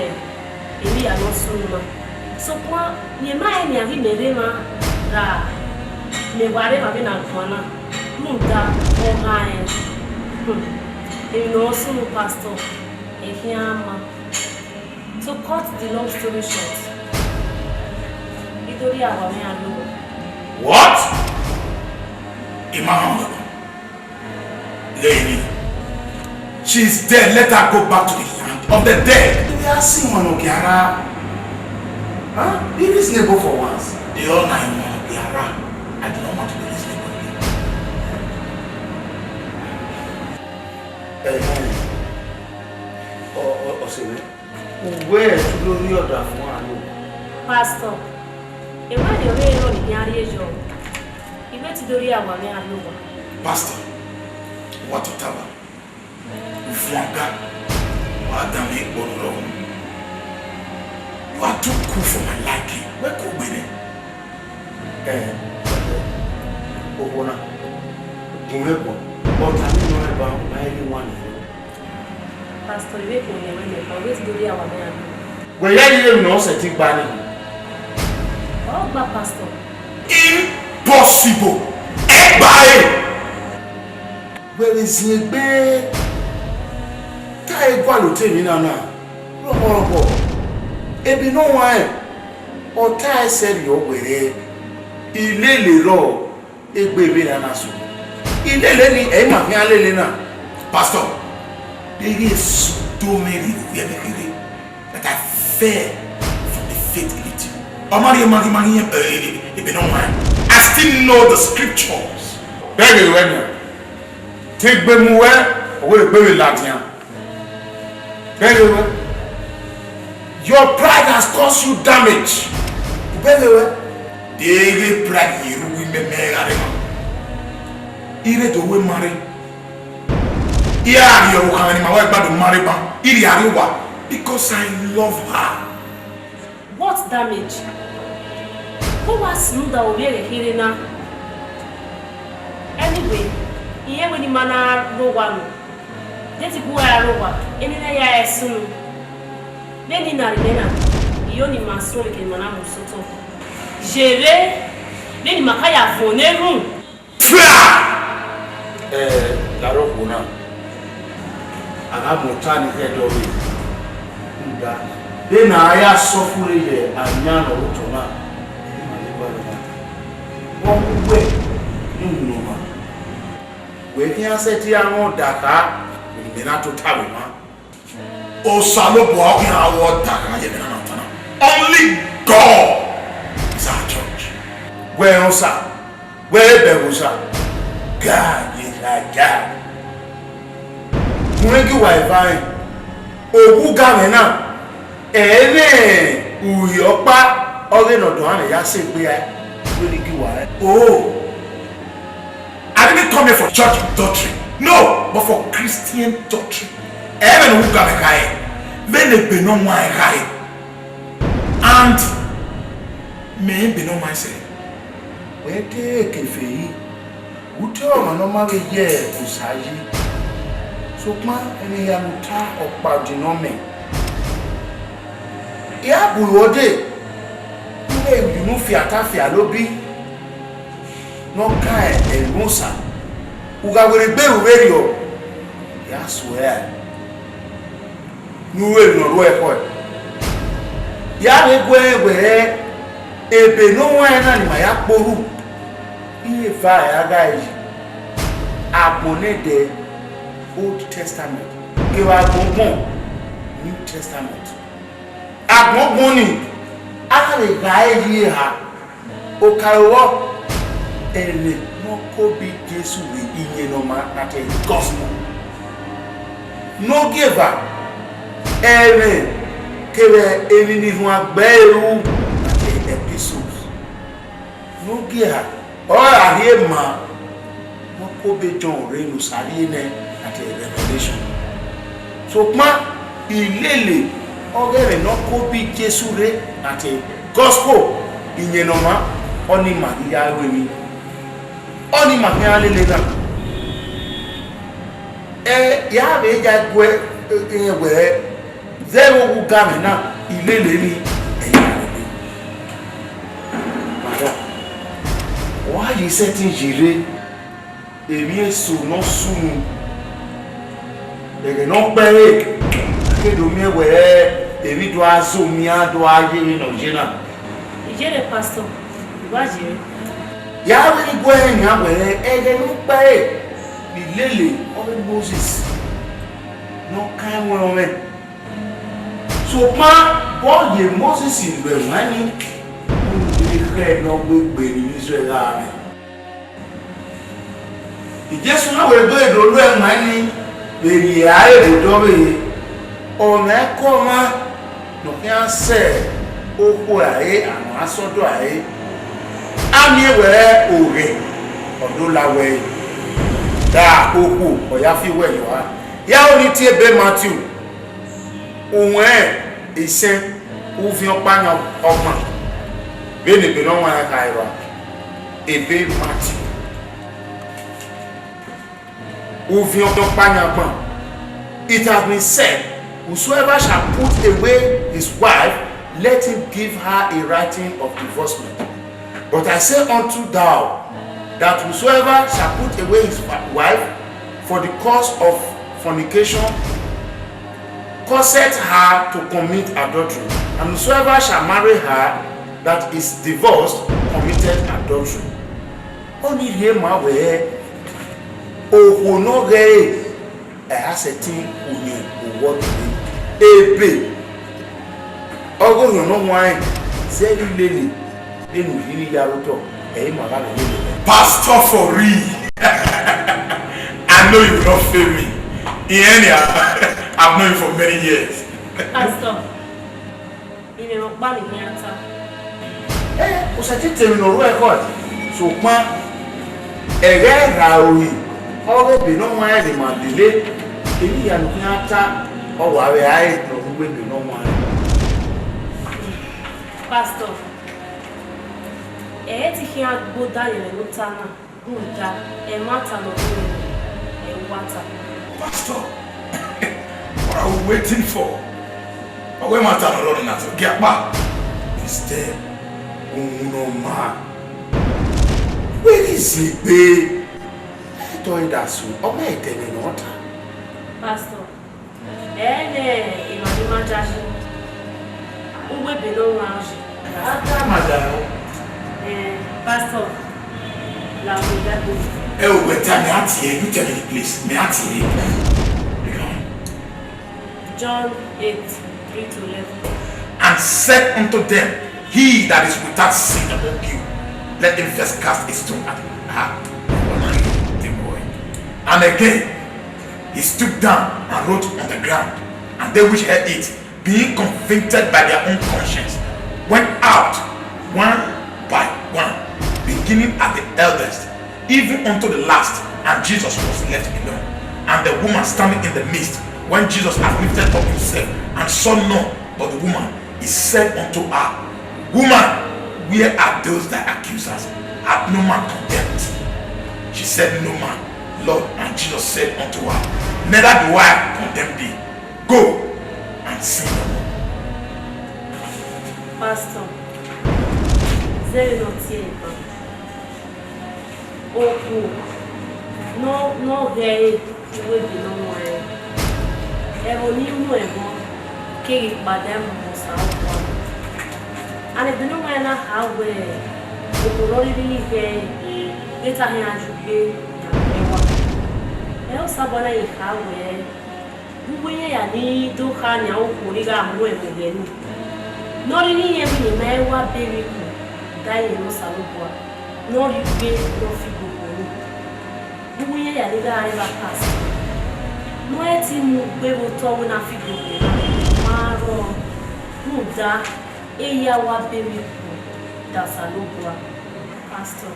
emwi hia ne ọ sunu na. Sokpan, rẹn ma rẹn nian ghi mẹ rre emwa ra, mẹ wa rre emwa vbene a guan na, rhunmwuda ọ gha rẹn. Hmm. Emwi ne ọ sunu, Pastor, ẹ khian ma. To cut the long story short, I do rhie awa mwẹ ra lowọ. What? I ma họn wẹ. Lady, she's dead. Let her go back to the land of the dead. We are seeing one of Kiara. Huh? Be reasonable for once. The all nine one of Kiara. I do not want to be reasonable again. Eh, eh. Oh, oh, oh, sorry. Uwẹ te do rhie ọdafẹn aro. Pastor, ewa ne ọ rre erhọn ne I khian rhie yọ, I vbe te do rhie awa mwẹ aro owa. Pastor, wa tota wa. Ufuanga, wa danmwẹ ikpọ ne ọ rọọ. You are too cool for my liking. Wẹ ko gbe nẹ. Eh, okhuo na, gun mwẹ guan, but a ni nọ ẹre ba ma i ghi wan nẹ. Pastor, I vbe khin ne wẹ nẹ, ọ vbe te do rhie awa mwẹ aro. Wẹ ya ye emwi ne ọ sẹtin gba nii? Ọ gba, Pastor. Impossible! Ẹ gba ẹre! Wẹ vbe ziengbe, te a i gualọ otọ emwi na na, rọkhọrọkhọ, ebe ne ọ huanrẹn, ọ ta ẹe sẹrriọ wẹẹ, ilele rrọọ egbe vbe erha na so. Ilele ni, ẹ i ma khian lele na. Pastor, deghẹ Esu do mwẹ rhie vbe ovbi ẹmwẹ kherhe, that I fell from the faith a little. Ọ ma rhie ma rhie ma rhie, eh, eh, eh, ebe ne ọ huanrẹn. I still know the scriptures. Bẹghe ruẹ nian, te egbe mu ruẹ, ọ wẹ egbe vbe ladian. Bẹghe ruẹ. Your pride has caused you damage. Bẹghe ruẹ. Deghẹ pride ye ru uwu imẹ, mẹ gha rre emwa. I rre do ru emwa rre. I gha rhie ọvbokhan ne ima wa gba do ma rre ban, I rhie arrie owa, because I love her. What damage? Vbe uwa sunu da ovbi ẹghẹ kherhe na? Anyway, irẹn wẹ ne ima na rre owa nọ, de te gu uwa ra rre owa, eni na ya ẹre sunu. Vbene I na rre na, I yo ne ima suẹn vbe kene ima na mu sẹ otọ. Yevbe, vbene ima ka ya vuọn ne erhunmwu. Fia! Ẹ, larọ okhuo na, a gha mu ọta ni khẹ dọghe, rhunmwuda, vbene a ya sẹ ọfure ye ayan ne ọ rre otọ na, ọ ma vbe gualọ na. Ọ wu wẹ ne iwinna ọmwa, wẹ khian sẹtin ra mwẹ ọdakha, vbene imẹ na tota vbe emwa. Osanobua ọ khian wẹ ọdakha ye ẹmwẹ na ne ọ ta na. Only God is our judge. Wẹ rẹn Osa, wẹ rẹn bẹghe Osa, God is our judge. Gun mwẹ gie uwa eva rẹn, owa ugamwẹ na, ẹ i mwẹ urhi ọkpa ọghe ne ọdọ ọnrẹn ya sẹ egbe rae, wẹ ne I gie uwa rẹn. Oh, I didn't come here for church doctrine, no, but for Christian doctrine. Ẹ i mwẹ ne owa ugamwẹ gha re, vbene egbe ne ọ wan ẹn gha re. And mẹ i ebe ne ọ wan sẹ. Wẹ te ekefe yi, u te ọmwa ne ọ ma vbe ye Osa yi. Sokpan ẹmwẹ hia ne u ta ọkpa dinọ mẹ. I a bu ruẹ ọde, u vbe unu fiata fia lobi ne ọ kan ẹmwẹ Osa, u gha werriegbe ru vberriọ, ya suẹ rae ne u ru emwi ne ọ ru ẹkhọe. Ya vbe gu ẹre wẹẹ, ebe ne ọ wan ẹn na ne ima ya kpe orhu, iran eva ẹre a gha re yi, agbọn nẹdẹ Old Testament kevbe agbọn ọgbọn New Testament. Agbọn ọgbọn nii, a na vbe gha re yi eha. Okaro vbọ, ẹmwẹ ne ọ ke obọ Jesu vbe Iyẹn Ne Ọ Maa, na te gospel. Ne ogieva, ẹmwẹ kevbe emwi ne irhuanegbe ẹre ru, na te epistles. Ne ogieva, ọ ra rhie maa, ne ọ ke obọ Jọn rre ne Osa rhie nẹ, na te revelation. Sokpan ilele ọghe ẹmwẹ ne ọ ke obọ Jesu rre, na te gospel, Iyẹn Ne Ọ Maa, ọnii ma ghi ya ru emwi, ọnii ma khian lele na. Ẹ, ya vbe ya guẹ, ẹ, ẹ, wẹẹ, zẹ vbe owa ugamwẹ na, ilele ni, ẹ ya rre. Madam, wa ye sẹtin yi rre, emwi eso ne ọ sunu, ẹghẹ ne ọ kpẹre, a ke do miẹn wẹẹ emwi do a zo miẹn, a do a ye emwi ne ọ ye na. Iyẹrẹ, Pastor, I wa yẹrẹ. Ya vbe ghi gu ẹre yan wẹẹ ẹghẹ ne ọ kpẹre vbe ilele ọghe Mosis ne ọ kan ẹmwẹ ọnrẹn. Sokpan vbe ọ ye Mosis ru ẹwaẹn ni, u vbe khẹ ne ọ gbe egbe ne Izrẹl gha mwẹ. Jesu na wẹ do do ru ẹwaẹn ni vbe rhie a re vbe odọ ọvbehe, ọmwaikọmwa Ọ khian sẹ okhuo rae, a ma sẹ ọdọ rae. A miẹn wẹẹ oghẹ ọ do la wẹ ẹre, da okhuo ọ ya fi wẹ yọ a. Ya ho ni tie ebe Matiu, uwẹn isẹn, uviẹn ọkpa yan ọgbọn, vbene ebe ne ọ wan kha evba, ebe Matiu. Uviẹn ọkpa yan ọgbọn. It has been said, "Whosoever shall put away his wife, let him give her a writing of divorcement. But I say unto thou, that whosoever shall put away his fa-, wife for the cause of fornication, causeth her to commit adultery, and whosoever shall marry her that is divorced committed adultery." Ọnii rhie ma wẹẹ, okhuo ne ọ ghẹ ẹre, ẹ i ra sẹtin khuo ne uwẹ dee. Ebe ọghe Orhiọn Ne Ọ Huanrẹn zẹ vbe lele vbene u rhirhi ya rre otọ, ẹ i ma gha vbe lele mwẹ. Pastor for real. I know you will not fail me. In any, I've known you for many years. Pastor, I mwẹ ọkpa ne I khian ta. Ẹ, u sẹtin ta emwi ne ọ ru ẹkhọe, sokpan ẹghẹ ra ori ọghe ebe ne ọ wan rẹn ma dele, emwi hia ne u khian ta, ọ wa vbe rae ne ọ rre uwu ebe ne ọ wan rẹn. Pastor, ẹ i te khian gbe odaro ye ẹmwẹ ne u ta na, rhunmwuda ẹmwata ne ọ rre mwẹ, ẹ i wa ta. Pastor, what are we waiting for? Ọ wẹ ẹmwata ne ọ rre ọnii na, sẹ gie a kpa. Instead, uhunmwu ne ọ maa. Wẹ ghi zẹ egbe, ẹ i tọ ẹre da so, ọ ma i ta ẹmwẹ ne ọ ta. Pastor, ẹ i nẹ emwa ne ima jayi, uwu ebe ne ọ wan yi. A ta ma da o. Eh, Pastor, la oge Bible. Ẹ o, wẹ ta, mẹ a tie, you tell me the place, mẹ a tie. John eight, three to eleven. And said unto them, "He that is without sin among you, let him first cast a stone at her." And again, he stooped down and wrote on the ground. And they which heard it, being convicted by their own conscience, went out one by one, beginning at the eldest, even unto the last, and Jesus was left alone. And the woman standing in the midst, when Jesus had lifted up himself, and saw none but the woman, he said unto her, "Woman, where are those thy accusers? Hath no man condemned thee?" She said, "No man, Lord." And Jesus said unto her, "Neither do I condemn thee. Go and sin no more." Pastor, zẹvbe ne ọ tie ban. Okhuo ne ọ, ne ọ ghẹ ẹre uwu ebe ne ọ wan rẹn, ẹvbo ne I mu ẹbọ keghi kpadaẹmwẹ Osanobua. And ebe ne ọ wan rẹn na kha wẹẹ, okhuo ne ọ rhirhi ghẹ ẹre, ghẹ ta khian ya ugbe ya mu ẹwa. Ẹ i re Osanobua na ghi kha wẹẹ, vbe uwu iran ya ni do kha nian okhuo ni gha mu ẹmwẹ ye ẹre, ne ọ rhirhi rẹn vbene ima i wa be emwi ikhuo da ye ne Osanobua, ne ọ rhie ugbe ne ọ fi gbe okhuo nii. Vbe uwu iran ya ni gha re evba Pastor, ne ọ i te mu ugbe vbe otọ wẹ ne a fi gbe okhuo na, ma rrọọ, rhunmwuda, e ya wa be emwi ikhuo da Osanobua. Pastor,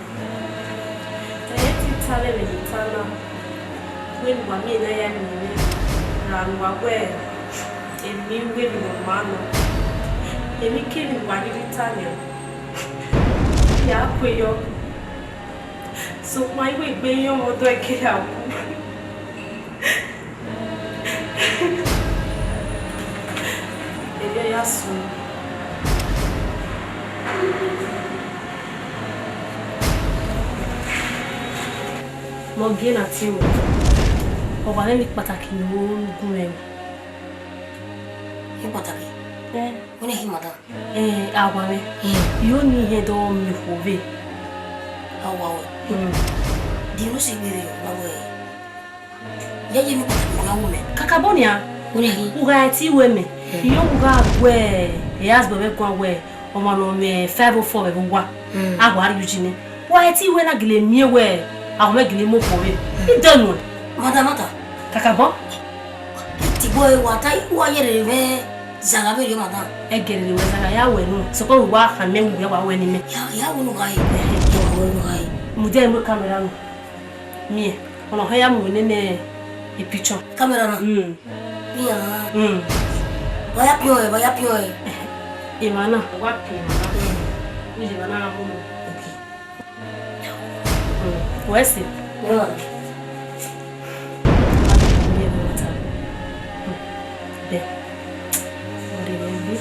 ẹ i te ta vbe vbe ne I ta na, wẹ ne uwa miẹn ne a ya miẹn mwẹ, ra ne uwa wẹ emwi wẹ emwi ne ọ maa nọ, emwi kemwi ne uwa rhirhi ta nian, ya kue yọ, sokpan I wẹ egbe yọ mwẹ ọdọ ẹkẹha wu. Erriọ ya sunu. Ne ọ gie na tie ruẹ, ọ wa mwẹ emwi kpataki ne u ru gun mwẹ. Emwi kpataki? Ẹn. Wẹ nẹ khin, madam? Ẹn, a wa mwẹ. Ẹn. I ho ne irẹn do miẹn okhuo vbe. A wa wẹ. Hmm. Di unu si gbe vbe ọ na wẹ. Ya ye emwi kpataki ne a wu mẹ. Kakabọ nian. Wẹ nẹ khin. U gha ti wẹ mẹ. Ẹn. I ho u gha gu e husband mwẹ guan wẹ, ọmwa ne ọ mwẹ five oh four vbe uwa. Hmm. A wa rrie uyi nẹ. Wa ti wẹ na gele miẹn wẹ, a wa mwẹ gele mu okhuo vbe. Hmm. I dẹ nuẹn. Madam, madam. Kakabọ. Tigbo ẹre wa ta, wa ye rere mwẹ. Zagha vberriọ, madam. Ẹgẹrẹ ne wẹ zagha, ya wẹ nu. Sokpan wa kha mẹ, wẹ wa wẹ ne imẹ. Ya, ya wẹ ne u gha re. Ya wẹ ne u gha re. Mudia mu kamera nu. Miẹn, ọna hẹ ya mu nene e picture. Kamera na? Mm. Iran. Mm. Wa ya piọn ẹre, wa ya piọn ẹre. Emwa na, wa piọn emwa na. Mm. Uyi emwa na gha mu nọ. Okay. Mm. Wẹ sẹ? Yeah. Bẹ. Ọrẹre bi.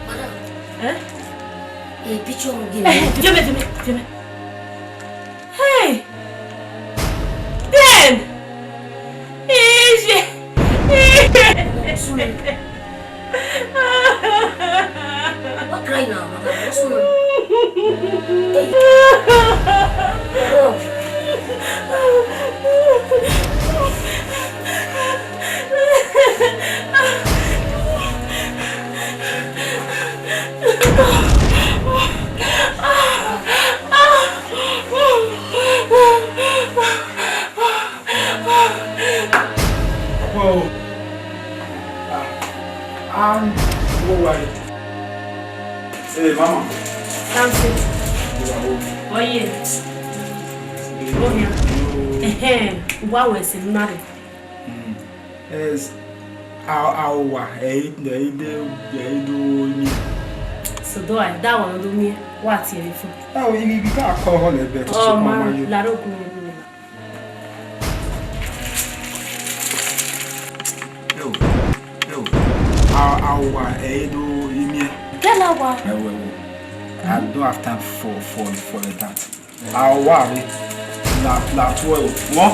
Madam. Eh? A picture of you. Eh, video me, video me, video me. Hey! Ben! Easy! Sorry. What cry now, madam? What's wrong? Hey. Oh. Wow. Ah, and what were you? Hey, mama. Kamsi. You are home. Oye. Oye. Ehem, wa wẹ sẹ ne u na rre. Mm. Yes. A, a wa, ẹ i, ẹ i de, ẹ i do ni. So do I, da wa do mi, wa tie vbe fo. Ẹ o, i, i ka kọ họlẹ bẹ. Oh, ma, la ro gun mi. Yo, yo. A, a wa, ẹ i do imiẹn. Kẹ la wa. Ẹ wo, ẹ wo. I don't have time for, for, for that. A wa re. La, la tuẹ o. Wọ.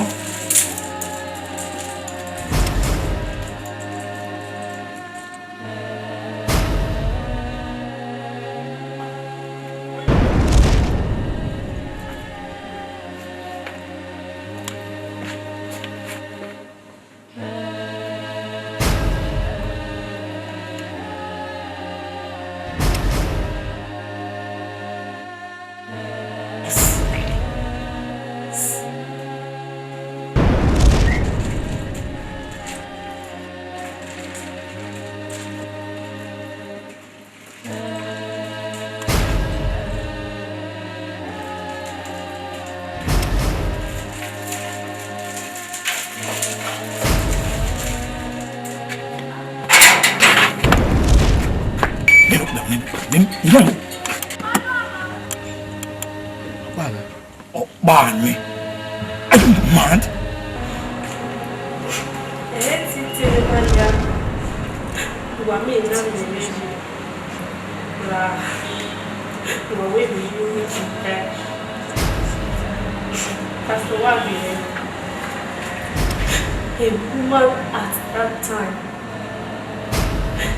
Ọkpa nẹ. Are you mad? Ẹ ti te ne ma ya, wa miẹn na mẹ vbe yi ra, wa wẹ vbe yi unu ti ta. Pastor wa gbe rẹ, a woman at that time,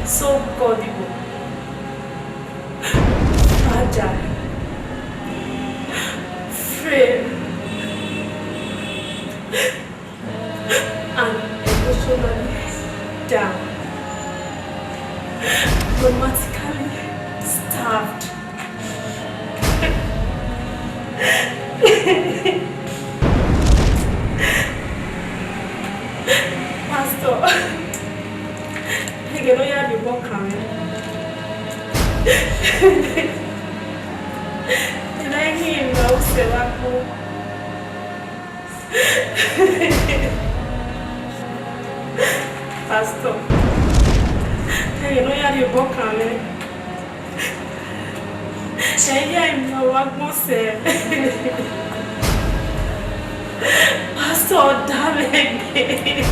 so gullible, fragile, frail, and emotionally down, romantically starved. Pastor, ẹghẹ ne ọ ya rhie obọ kan mwẹ. I na ghi emwi ne ọ sẹ vbe agbọn. Pastor, ẹghẹ ne ọ ya rhie obọ kan mwẹ. Ẹ i ya emwi ne ọ wa gbọn sẹ. Pastor, da mwẹ gbe.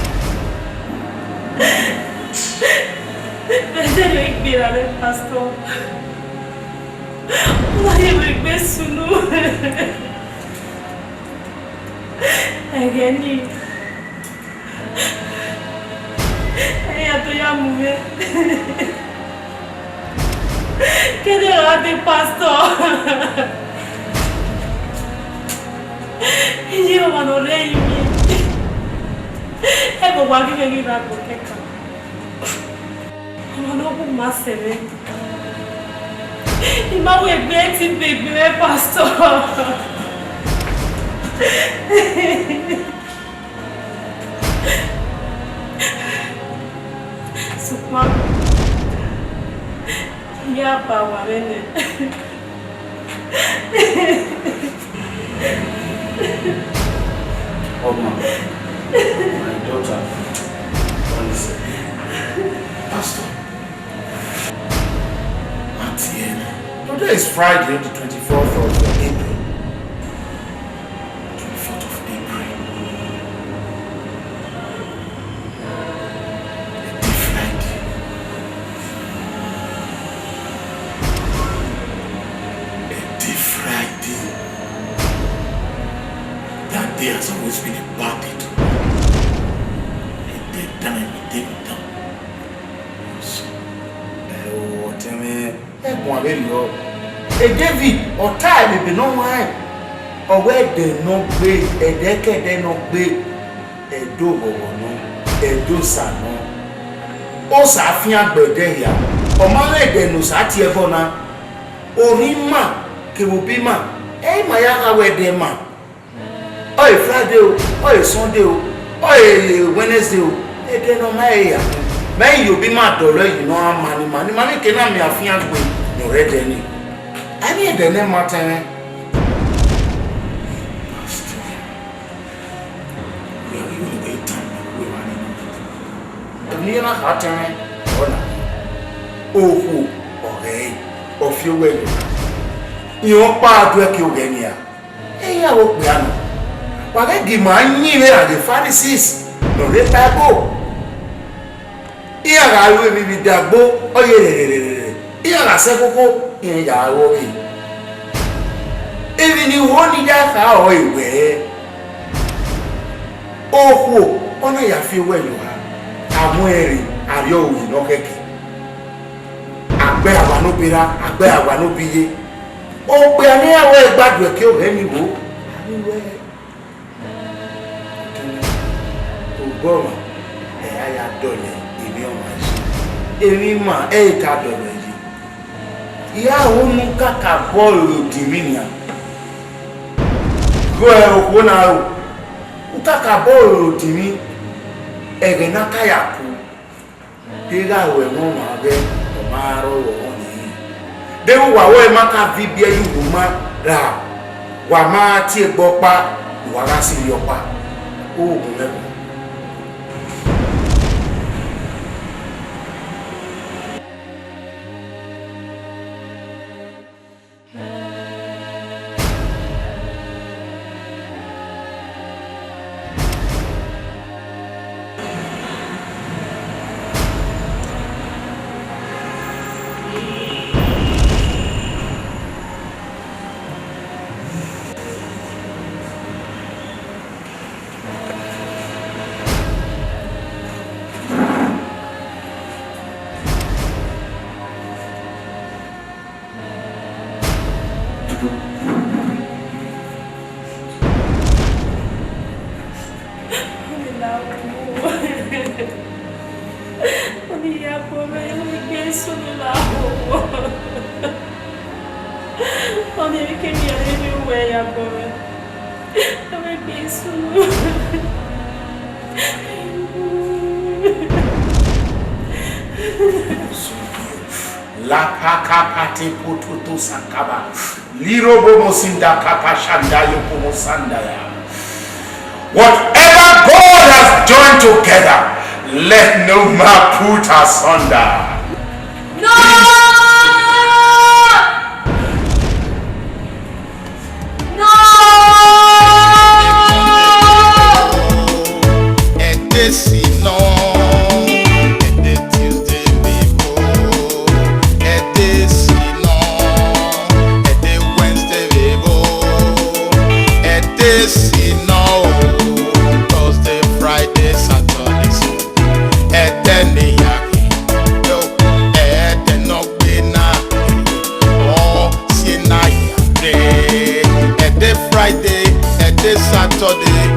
Ẹdẹ ne I gbe ra vbe pastor. Ọ na ye vbe egbe sunu. Ẹghẹ nii, ẹ ya do ya mu mwẹ. Kẹdẹ gha dee pastor. Iye ọmwa ne ọ rre ẹrinmwi, ẹghẹ wa ghi vbe ghi vbe agbọn kẹkan. Ọmwa ne ọ wu ma sẹ mwẹ. I ma wẹ egbe ẹtin be egbe mwẹ, pastor. Sokpan, I ya ba owa mwẹ nẹ. Oma, my daughter, honestly, pastor, Atiene. Today is Friday, the twenty-fourth of April. Twenty-fourth of April. Every Friday. Every Friday. That day has always been a bad day to me. Every time, every time. Ẹ o, ọtẹn mwẹ, ẹkun avbe rriọ. E David, ọ ta ẹre vbe ebe ne ọ huanrẹn. Ọ wẹ ẹdẹ ne ọ gbe, ẹdẹkẹdẹ ne ọ gbe, ẹdẹ oghọghọ nọ, ẹdẹ osa nọ. Osa fiangbe ẹdẹ hia, ọ ma mwẹ ẹdẹ ne osa tie ẹbọ na. Orhiọn ima kevbe obọ ima, ẹ i ma ya gha wẹ ẹdẹ ima. Ọ e Friday o, ọ e Sunday o, ọ e Wednesday o, ẹdẹ ne ọ ma re ya. Mẹ i ye obọ ima dọlọ yi ne ọ ra ma ni ma ni ma ni ke na miẹn afiangbe ne ọ rre ẹdẹ ni. A i miẹn ẹdẹ ne ma tẹn mwẹ. Emwi ne iran na kha tẹn mwẹ, ọ na, okhuo ọ ghẹ ẹre, ọ fi owẹ ye. Iran ọkpa a do ẹki oghẹ nia. Ẹ i ya vbe okpia nọ, wa ghẹ gie ima yin vbe erha ghe Pharisees ne ọ rre Baibol. Iran gha ru emwi vbe idagbo, ọ ye rẹrẹrẹrẹ. Iran gha sẹ ẹkhokho, iran ya ru ọvbehe. Emwi ne I ho ne I ya kha ọre wẹẹ, okhuo ọ na ya fi owẹ ye oha, a mu ẹn rre, a rrie ọvbehe ne ọ khẹke. A gbe awa ne obọ erha, a gbe awa ne obọ iye. Okpia ne iran wẹ gba do ẹki oghẹ ni vbo? Obọ ọmwa, ẹ ra ya dọlọ emwi ọmwa yi. Emwi ima, ẹ i ta dọlọ yi. I ra ru ne u kakabọ roro dinmwi nian. Ghe okhuo na ro, u kakabọ roro dinmwi, ẹghẹ ne a ka ya ku. Deghẹ a ru ẹmwẹ ọmwa ghẹ, ọ ma rrọọ vbe ọmọ nii. Deghẹ uwa wẹ ma ka viọ ibiẹ ye uwu ma ra, wa ma tie egbe ọkpa, ne uwa gha sirri ọkpa. Oghun mwẹ. Ọni iyabọ mwẹ, ọ gbe sunu la hoho. Ọni emwi kemwi ọre ne uwẹ iyabọ mwẹ, ọ gbe sunu. Lapakapate pototo sakaba. Lirobomo sinda kapashanda yokomo sandaya. Whatever God has joined together, let no man put asunder. No! No! Ẹdẹ si nọ, ẹdẹ Tuesday, mi tọde.